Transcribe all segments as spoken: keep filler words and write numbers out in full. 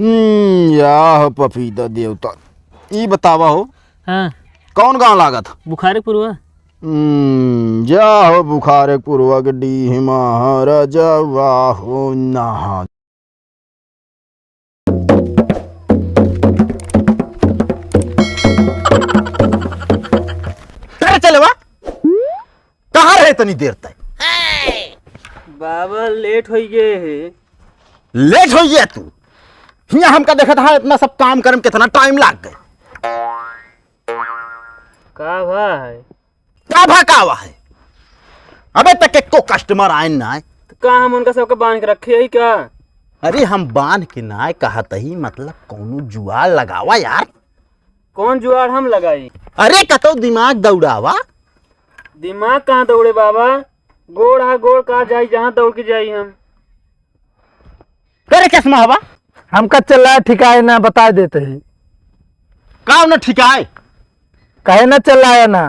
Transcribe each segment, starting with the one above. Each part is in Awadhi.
हम्म, या हो पपीता देवता, ई बतावा हो, हाँ। कौन गाँव लागत? बुखारकपुरवा। हम्म, जा हो बुखारकपुरवा के डीह महाराजा, वाह हो नहा। ए, चले बा। कहाँ रहे तनी देर तक? बाबा, लेट होइ गए है। लेट होइ गया तू? हियाँ हमका देखत हा, इतना सब काम करे में कितना टाइम लाग गए। का भा है? का भा का हुआ है? अबे तक एको कस्टमर आए ना आए। तो का हम उनका सबके बांध के रखे है का? अरे हम बांध के ना आए कहत ही, मतलब कौनो जुआड़ लगावा यार। कौन जुआड़ हम लगाई? अरे कतो दिमाग दौड़ावा। दिमाग कहाँ दौड़े बाबा? गोड़ हा गोड़ का जाई, जहाँ दौड़ के जाई हम। करे चश्मा हवा? हमका चला ठिकाए ना, बता देते ही। का ना ठिकाए? कहे ना चलाया ना।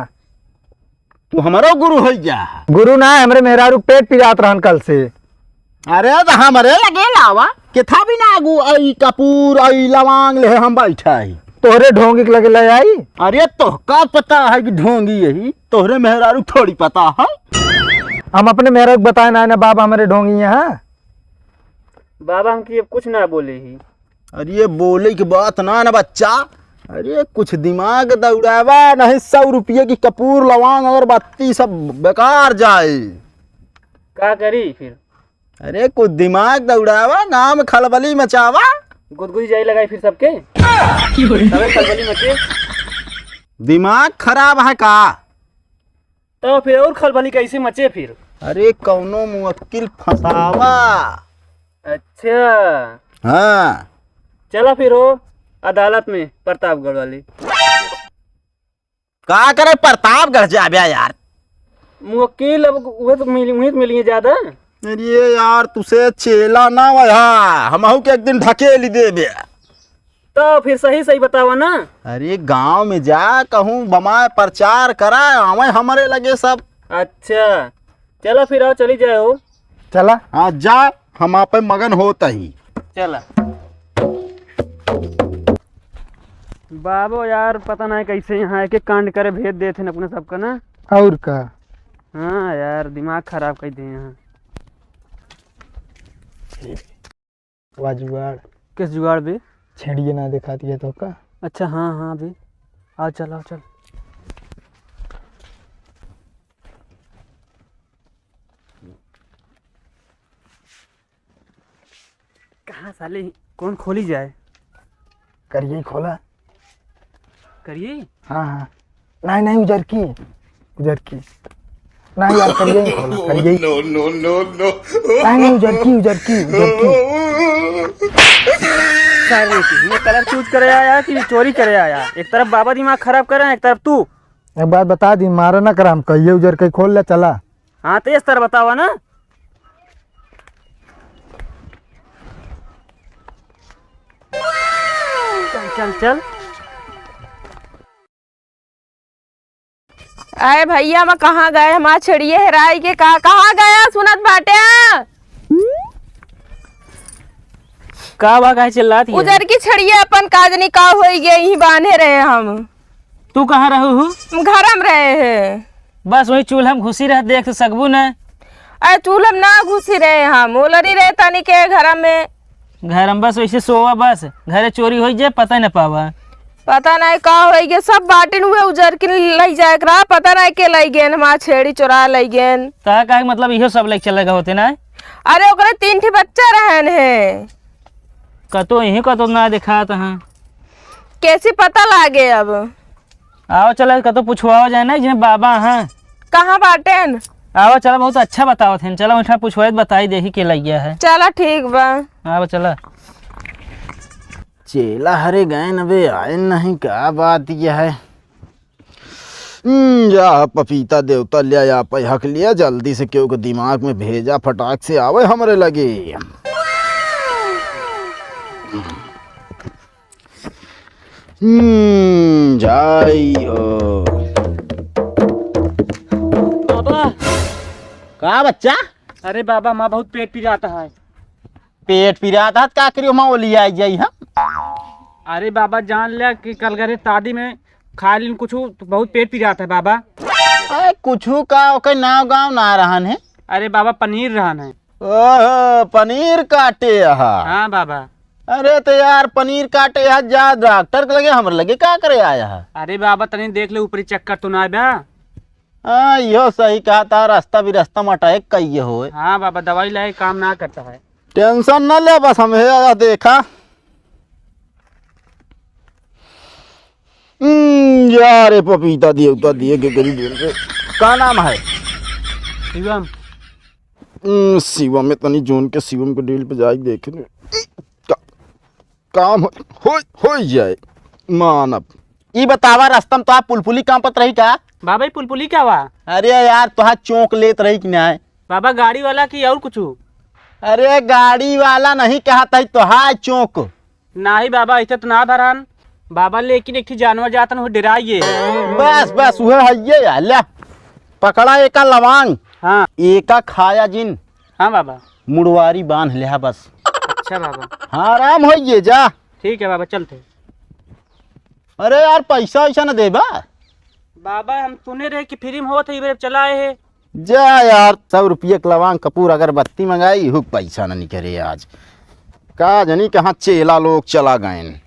तू हमारो गुरु होइ जा। गुरु ना, हमरे मेहरारू पेट पिरात रहन कल से। अरे तो हमरे लगे लावा, केथा भी ना आगू, आई कपूर, आई लवांग ले हम बैठा ही। तोहरे ढोंगी के लगे ले आई। अरे तोहका पता है कि ढोंगी यही, तोहरे मेहरारू थोड़ी पता है। हम अपने मेहरारू के बताए ना, ना बाबा हमरे ढोंगी यहाँ। बाबा हमके अब कुछ ना बोले ही। अरे बोले की बात ना ना बच्चा, अरे कुछ दिमाग दौड़ावा, नहीं सौ रुपये की कपूर लवांग अगरबत्ती सब बेकार जाए। का करी फिर? अरे कुछ दिमाग दौड़ावा, गाँव में खलबली मचावा। गुदगुदी जाई लगाई फिर सबके। तबे खलबली मचे। दिमाग खराब है का? तो फिर और खलबली कैसे मचे फिर? अरे कौनो मुवक्किल फंसावा। अच्छा। हाँ। चला फिर हो अदालत में प्रतापगढ़ वाली। का करे प्रतापगढ़ जाबे यार? मुवक्किल अब उहे तो मिली, उहे तो मिली है ज्यादा। अरे यार तुसे चेला ना वहा, हमहू के एक दिन ढकेली देबे। तो फिर सही सही बतावा ना। अरे गाँव में जा, कहूँ बमाए प्रचार करा, आवे हमरे लगे सब। अच्छा, चला फिर आओ, चली जाए हो। चला। हाँ जा, हम आप मगन होत ही। चला। बाबो यार, पता नहीं कैसे यहाँ एक एक कांड करे भेज देत हैं अपने सबका ना। और का? हाँ यार, दिमाग खराब कर दिए यहाँ। वा जुगाड़। किस जुगाड़ बे? छेड़िए ना दिखाती है तो का? अच्छा, हाँ, हाँ बे। आ चल, आ चल। कहाँ साले, कौन खोली जाए? करिए ही खोला। करिए? हाँ, हाँ। नहीं, नहीं, उजर की। उजर की। नहीं यार, करिए ही खोला, करिए ही। No, no, no, no। नहीं, नहीं, उजर की, उजर की, उजर की। सारे की, ये colour choose करे आया कि चोरी करे आया? एक तरफ बाबा दिमाग खराब कर रहे हैं, एक तरफ तू। एक बात बता दी, मारा ना कर, हम कहिए उजर के खोल ले, चला। हाँ, तो इस तरह बतावा ना। चल, चल, चल। अरे भैया, मैं कहाँ गए? हमार छेड़िए हेराई के का, कहाँ गया? सुनत बाटे? का बा, काहे चिल्लात हिया? उजर की छेड़िए अपन काजनी का होई गए, यहीं बांधे रहे हम। तू कहाँ रहू हू? हम घर में रहे हैं। बस वही चूल्हा में घुसी रह, देख सकबू न। अरे चूल्हा में ना घुसी रहे हम, ओलरी रहे तनी के घर में। घर में बस वैसे सोवा बस, घरे चोरी होई जे पता न पावा। पता नहीं का होई गे, सब बाटिन हुए उजर के लई जाए के रहा, पता नहीं के लई गेन, हमार छेड़ी चोरा लई गेन। ता का मतलब इहो सब लई चले गए होते ना? अरे ओकरे तीन ठे बच्चा रहन है। कतो यहीं कतो ना देखात हाँ। कैसे पता लागे अब? आओ चला, कतो पुछवाओ जाए ना, जिन्हें बाबा हैं। कहाँ बाटेन? आओ चला, बहुत अच्छा बतावत हैं। चला, उठा पुछवाए, बताई देही के लगिया है। चला, ठीक बा। आओ चला। चेला हरे गए न बे, आए नहीं, का बात यह है? हम्म, जा पपीता देवता ले आ, पे हक लिया, जल्दी से केहू के दिमाग में भेजा, फटाक से आवे हमरे लगे। हम्म, जाई हो। बाबा। का बच्चा? अरे बाबा, माँ बहुत पेट पिरात है। पेट पिरात है, का करियो माँ, ओली आई जाई हम। अरे बाबा, जान ल्या कि कल गए शादी में, खाय लीन कुछु, तो बहुत पेट पिरात है बाबा। अरे कुछु का, ओकर नाव गाँव ना रहन है। अरे बाबा, पनीर रहन है। ओहो, पनीर काटे अहा। हाँ बाबा। अरे तो यार, पनीर काटे अहा, जा डॉक्टर के लगे, हमरे लगे का करे आया है? अरे बाबा, तनी देख ले, ऊपरी चक्कर तो ना बा। हाँ, इहो सही कहा था, रास्ता भी रास्ता में अटैक कइये होए। हाँ बाबा, दवाई लाए काम ना करता है। टेंशन ना ले, बस हम हे देखा। हम्म, यार, ये पपीता देवता दिए के गरीब जन के। का नाम है? शिवम। हम्म, शिवम में तनी जोन के शिवम के डील पे जाए देखे। का, काम हो, हो, हो जाए। मानब। ई बतावा, रास्ता में तो आप पुलपुली कांपत रही का? बाबा, ई पुलपुली का बा? अरे यार, तोहा चौंक लेत रही कि नाय? बाबा, गाड़ी वाला की और कुछ? अरे, गाड़ी वाला नहीं कहत है, तोहा चौंक। नाही बाबा, ऐसे तो ना भरान। बाबा, लेकिन एक ठे जानवर जातन, वो डेराइए। बस, बस, उहे है ये, ले। पकड़ा एका लवांग। हाँ। एका खाया जिन। हाँ बाबा। मुड़वारी बांध लिहा बस। अच्छा बाबा। हाँ, आराम होइए जा। ठीक है बाबा, चलते। अरे यार, पैसा वैसा न देबा? बाबा, हम सुने रहे कि फ्री में होत है, ये बेर चला आए है। जा यार, सौ रुपये के लवांग कपूर अगरबत्ती मंगाई, हु पैसा न निकरे आज। का जनी कहाँ चेला लोग चला गएन।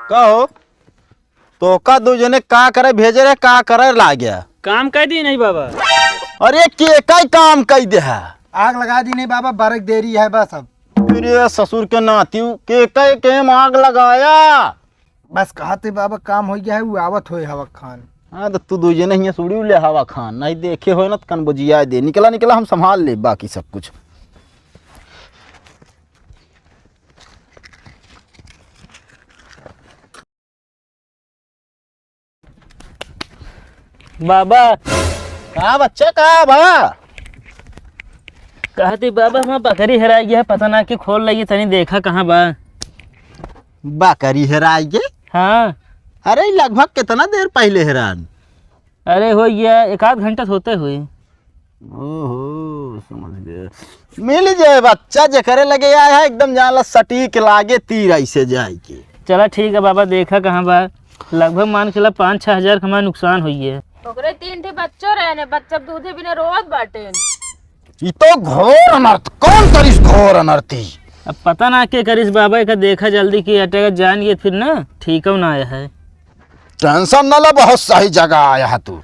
का हो? तोका दू जने का करे भेजे रहे, का करे लाग्या? काम कर दी नहीं बाबा। अरे के कई काम कई दे है? आग लगा दी नहीं बाबा, बरक देरी है बस अब। अरे ससुर के नातियो, के कई के हम आग लगाया? बस कहते बाबा काम हो गया है, वो आवत होए हवा खान। हाँ तो तू दू जने हियाँ सुड़ी ले हवा खान, नहीं देखे होए ना तो कन बजिया दे। निकला निकला, हम संभाल ले बाकी सब कुछ। बाबा। का बच्चा, का बा? कहती बाबा, हमार बकरी हेराई गया है, पता ना कि खोल लगी, तनी देखा कहाँ बा। बकरी हेराई गे? हाँ। अरे, लगभग कितना देर पहले हेरान? अरे, हो गया एक आध घंटा होते हुए। ओहो, समझ गए। मिल जाए बच्चा, जेकरे लगे आया है, एकदम जान ला सटीक लागे तीर ऐसे जाए के। चला ठीक है बाबा, देखा कहाँ बा। लगभग मान के चला पाँच छः हजार का हमारा नुकसान हुई है। ओकरे तीन ठे बच्चो रहे ने, बच्चा दूधे बिना रोवत बाटे। ई तो घोर अनर्थ, कौन करिस घोर अनर्थ ई? अब पता ना के करिस बाबा, एका देखा जल्दी कि अटैक जान ये फिर ना ठीक हो ना आया है। टेंशन न ले, बहुत सही जगह आया है तू।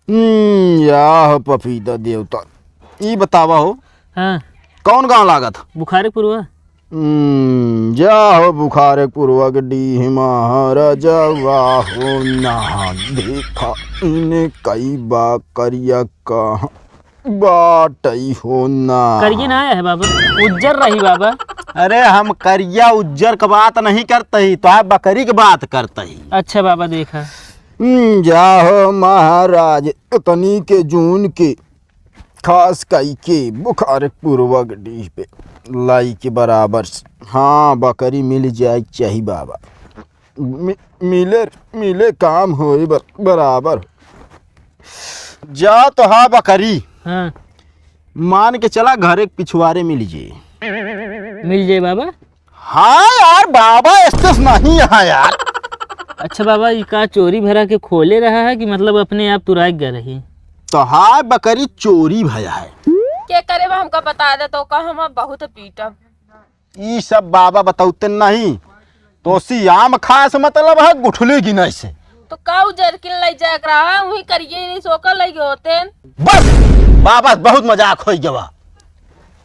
हम्म, या हो पपीता देवता, ई बतावा हो, हाँ। कौन गाँव लागत? बुखारे पुरवा। हम्म, जा हो बुखारे पुरवा के डीह महाराजा, वाह हो ना देखा इने कई बा करिया कहाँ बाटई हो ना। करिए ना आया है बाबा, उज्जर रही बाबा। अरे हम करिया उज्जर के बात नहीं करते ही, तो आप बकरी के बात करते ही। अच्छा बाबा देखा। हम्म, जा हो महाराज, तनी के जून के खास कई के बुखार पुरवा के डीह पे लाई के बराबर से। हाँ, बकरी मिल जाए के चाही बाबा। मि-, मिले, मिले काम होए बर-, बराबर। जा तो हाँ बकरी। हाँ। मान के चला घरे के पिछुआरे मिल जाए। मिल जाए बाबा। हाँ यार, बाबा एस्तेस नहीं है यार। अच्छा बाबा, ई का चोरी भरा के खोले रहा है कि मतलब अपने आप तुराई गए रही? तो हाँ, बकरी चोरी भया है। के करे बा हमका बता दे तो का हम बहुत पीटब। ई सब बाबा बतौते नहीं। तो सी आम खाए से मतलब है, गुठली गिनाई से। तो का उ जरकिन लई जाए के रहा, वही करिए नहीं सोकर लई गए होते। बस बाबा, बहुत मजाक होई गवा।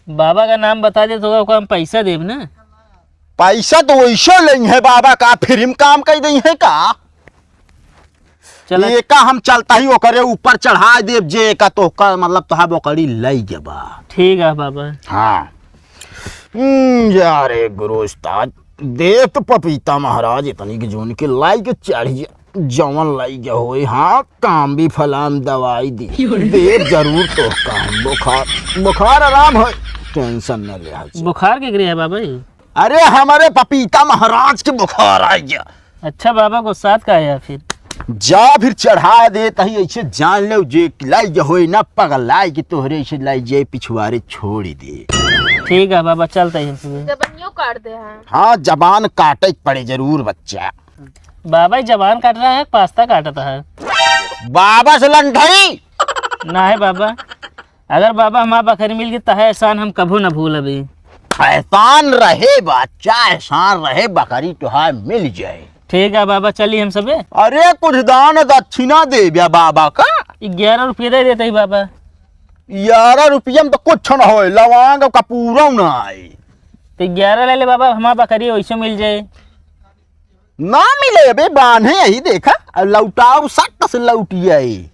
बाबा का नाम बता दे तो ओका हम पैसा देब ना। पैसा तो वैसे लेंगे बाबा, का फ्री में काम कर देंगे का? चला। एका हम चलता ही ओकरे ऊपर चढ़ा देब, जे एका तोहका, मतलब, तोहा बकरी लई गबा। ठीक है बाबा। हाँ। हम्म, जा रे गुरु उस्ताद, देव तो पपीता महाराज इतनी के जोन के लाई के चढ़िए, जवन लाई के होई, हाँ, काम भी फलाम दवाई दी। देव जरूर तोहका हम बुखार, बुखार आराम है, टेंशन न ले। बुखार के गिरे है बाबा जी? अरे, हमारे पपीता महाराज के बुखार आ गया। अच्छा बाबा, गुस्सात का है फिर? जा फिर चढ़ा देत ही, ऐसे जान लेव जे लाई जे होई ना पगलाई कि तोहरे ऐसे लाई जे पिछवारे छोड़ दे। ठीक है बाबा, चलत ही हम सुबह। जबनियो काट दे हैं। हाँ, जबान काटे के पड़े जरूर बच्चा। बाबा, ई जबान काट रहा है, पास्ता काटत है। बाबा से लंढई। ना है बाबा, अगर बाबा हमार बकरी मिल गई, तहे एहसान हम कभू न भूलबे। एहसान रहे बच्चा, एहसान रहे, बकरी तोहार मिल जाए। ठीक है बाबा, चली हम सबे। अरे कुछ दान दक्षिणा देब्या बाबा का। ई ग्यारह रुपये दे देते ही बाबा। ग्यारह रुपया में तो कुछ न होए, लवांग का पूरा ना आए। तो ग्यारह ले ले बाबा, हमार बकरी वैसे मिल जाए। ना मिले अबे, बान्हे यही देखा, और लौटाओ सट से लौटिए।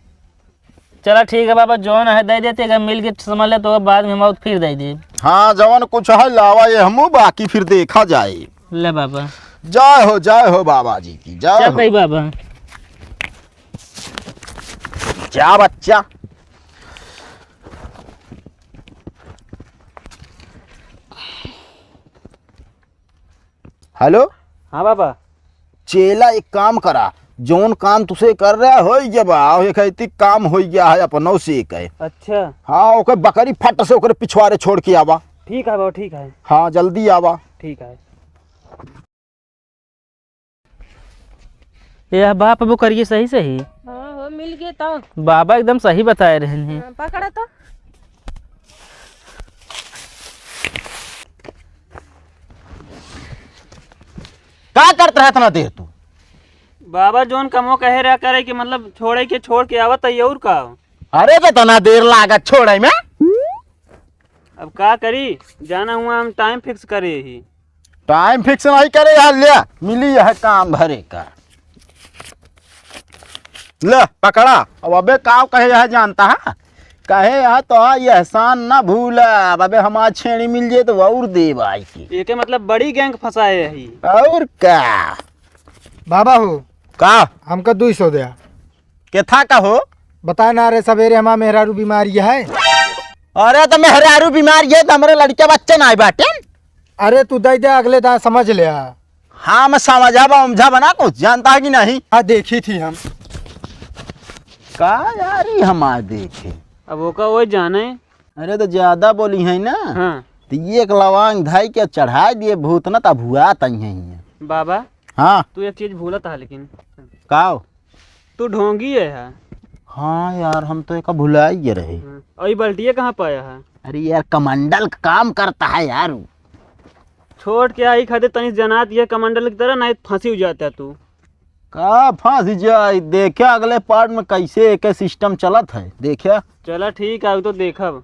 चला ठीक है बाबा, जौन है दे देते, अगर मिल के समझ ले तो बाद में हम और फिर दे दे। हाँ, जवन कुछ है लावा ये हमू, बाकी फिर देखा जाए। ले बाबा। जय हो, जय हो बाबा जी की, जय चल हो। भाई बाबा। जा बच्चा। हेलो। हाँ बाबा। चेला एक काम करा, जौन काम तुसे कर रहा हो गया बा, एक ऐतिक काम हो गया है अपनों से एक है। अच्छा। हाँ, ओकर बकरी फट से ओकरे पिछवारे छोड़ के आवा। ठीक है बाबा, ठीक है। हाँ, जल्दी आवा। ठीक है। यह बाप वो करिए सही सही। हाँ हो, मिल गए तो। बाबा एकदम सही बताए रहन हैं। हाँ, पकड़ा तो। का करत रहा इतना देर तू? बाबा जौन कमो कहे रहा करे कि मतलब छोड़े के छोड़ के आवत है और का? अरे तो इतना देर लागत छोड़े में। अब का करी, जाना हुआ हम टाइम फिक्स करे ही। टाइम फिक्स नहीं करे यार, ले मिली यह काम भरे का। ले पकड़ा। अब अबे का कहे यह जानता है, कहे यह तो ये एहसान ना भूला। अब अबे हमार छेड़ी मिल जाए तो और देब आई के। एके मतलब बड़ी गैंग फंसाए ही। और का? बाबा हो। का? हमका दुई सौ दे। केथा का हो? बता ना रे, सवेरे हमार मेहरारू बीमारी है। अरे तो मेहरारू बीमारी है तो हमरे लड़के बच्चे ना आए बाटे। अरे तू दे दे, अगले दाएं समझ ले आ। हाँ, मैं समझा बा, उमझा बना कुछ जानता है कि नहीं? हाँ, देखी थी हम। का यारी हमार देखे? अब ओका वो जाने। अरे तो ज्यादा बोली है ना। हाँ। तो ये एक लवांग धाई के चढ़ा दिए भूत ना, तब हुआ तई है। बाबा। हाँ। तू एक चीज भूलत है लेकिन। का? तू ढोंगी है, है। हाँ यार, हम तो एका भुला ही रहे। हाँ। और ये बल्टिया कहाँ पाया है? अरे यार, कमंडल का काम करता है यार। छोड़ के आई खातिर तनी जनात ये कमंडल की तरह, नहीं फंसी हो जाता तू। का फंस जाई? देखे अगले पार्ट में कैसे एके सिस्टम चलत है, देखे। चला ठीक है, तो देखब।